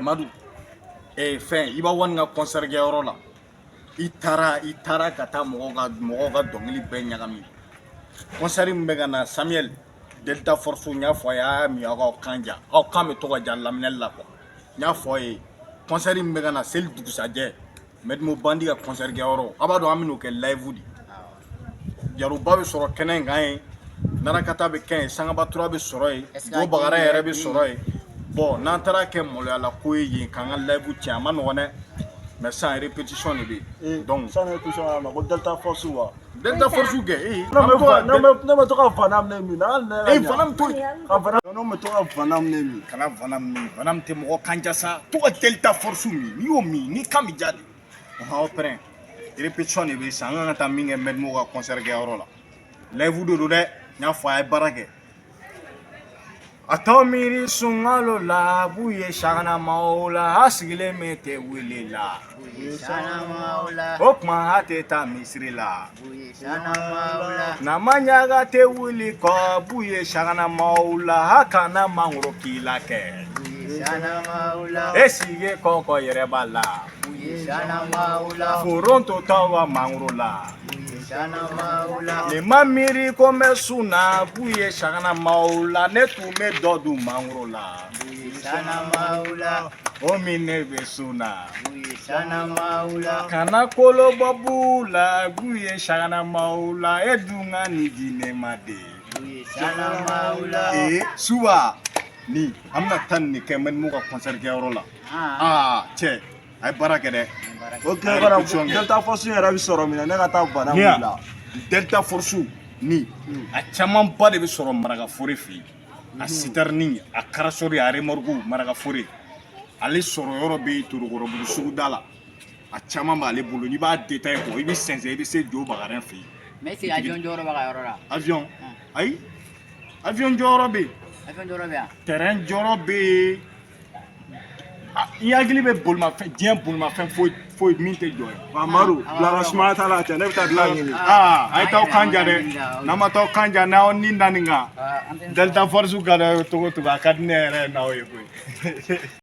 Madu, fɛn i b'a wani ka concert kɛyɔrɔ la, i taara ka taa mɔgɔw ka dɔnkili bɛɛ ɲagami. Concert min bɛ ka na, Samuel Delta Force, n y'a fɔ a ye, a y'a min, aw k'aw kan ja, aw kan bɛ to ka ja laminɛli la quoi. N y'a fɔ a ye, concert min bɛ ka na seli dugusajɛ, Mɛdimo Bandi ka concert kɛyɔrɔ, a b'a dɔn an bɛn'o kɛ live de. Jaroba bɛ sɔrɔ kɛnɛ in kan yen, narakata bɛ kɛ yen, Sangabatura bɛ sɔrɔ yen. Est-ce que Jo Bagara yɛrɛ bɛ den- sɔrɔ yen. Bon, n'an taara kɛ maloyala ko ye yen k'an ka live tiɲɛ, a ma nɔgɔn dɛ. Mais sisan répétition de bɛ yen, donc Sani répétition ma ko Delta Force wa. Delta Force kɛ Ne an bɛ to ka bɛ to ka Van Damme ne min hali ne yɛrɛ. Van Damme to yen. Ka Van Damme, ne bɛ to ka Van Damme ne min. Kana Van Damme min, Van Damme tɛ mɔgɔ kan ja sa. To ka Delta Force min, n'i y'o min, n'i kan bɛ ja de. Ɔhɔn, aw pɛrɛn, répétition de bɛ yen sisan. An kan ka taa min kɛ Mɛdimo ka concert kɛyɔrɔ la, live de don dɛ. N y'a fɔ a ye, baara kɛ a tɔ miiri sunkalo la, b'u ye saganamaw la, a sigilen bɛ tɛ wele la. O kuma a tɛ taa misiri la, n'a ma ɲaga tɛ wuli kɔ, b'u ye saganamaw la, a kana mangoro k'i la kɛ e sigi kɔkɔ yɛrɛ b'a la, foronto tɔw ka mangoro la. Ne ma miiri ko n bɛ sun na, b'u ye saganamaw la, ne tun bɛ dɔ dun mangoro la, o min ne bɛ sun na. Kana kolo bɔ b'u la, b'u ye saganamaw la, e dun ka nin di ne ma de. Suba ni an bɛna taa nin de kɛ Mɛdimu ka concert kɛyɔrɔ la. Aa cɛ, a ye baara kɛ dɛ. Ok. A ye Kana répétition kɛ. Delta Force yɛrɛ bɛ sɔrɔ min na, ne ka taa Van Damme Ni ya la. Delta Force ni a camanba de bɛ sɔrɔ Marakafore fɛ yen. A citerne, a carrosserie, a remorque, Marakafore ale sɔrɔ yɔrɔ bɛ Torokɔrɔbugu suguda la. A caman b'ale bolo. N'i b'a détail kɔ, i bɛ sɛnsɛn, i bɛ se Jo Bakarin fɛ yen. Mais est-ce que avion jɔyɔrɔ b'a ka yɔrɔ la? Avion, ayi, avion jɔyɔrɔ bɛ yen. Avion jɔyɔrɔ bɛ yan. Terrain jɔyɔrɔ bɛ yen. I hakili bɛ bolimafɛn, diɲɛ bolimafɛn foyi foyi min tɛ jɔ ye. Amadu, Ah, bila ka sumaya t'a la cɛ, ne bɛ taa dilan ɲini. Aa, a ye t'aw kan ja dɛ. N'aw ma t'aw kan ja, n'aw ni da nin kan. Ah, an tɛ Delta Force ka d'aw ye cogo o cogo, a ka di ne yɛrɛ ye n'aw ye koyi.